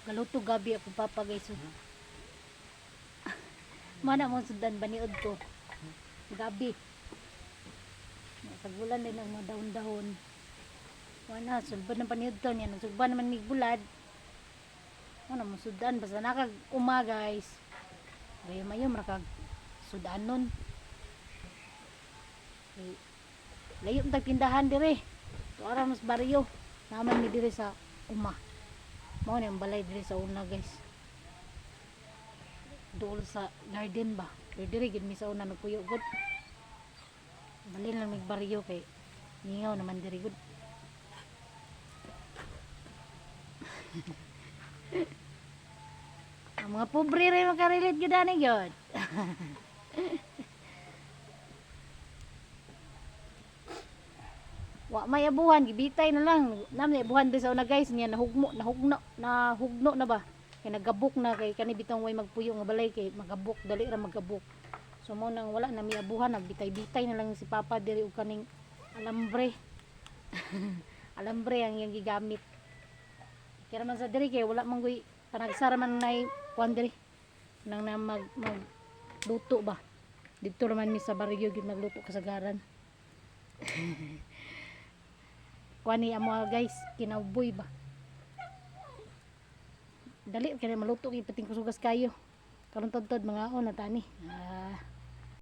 Galuto gabi akong papa, guys. So, mana mo sundan baniod ko. Gabi. Sagulan din ang mga dahon-dahon. Wala, sulbad ng paniud to niya. Nagsugba naman mig bulad. Wala mo sudan. Basta nakag uma, guys. Gaya mayo, marakag sudan nun. Kay, layo ang tagtindahan dire. Tuara mas baryo. Naman mi dire sa uma. Mao ni ang balay dire sa una, guys. Dool sa garden ba. Pero dire gid mi sa una nagpuyo gud. Balin lang mig baryo kay mingaw naman diri gud. Ang mga pobre rin makarelate gyud ani gyud. Wa may abuhan, gibitay na lang. Nam na abuhan din sa una, guys, niya nahugmo, nahugno, nahugno na ba? Kay nagabok na kay kani bitong way magpuyo nga balay kay magabok, dali ra magabok. So mo nang wala na mi abuhan, nagbitay-bitay na lang si Papa diri og kaning alambre. Alambre ang iyang gigamit. Kaya man sa diri kay wala man goy panagsara man nay kuan diri nang na mag magluto ba. Dito raman mi sa baryo gyud magluto kasagaran. Kuan ni amo, guys, kinawboy ba. Dali kay maluto kay pating kusugas kayo. Karon todtod mga on na tani. Ah,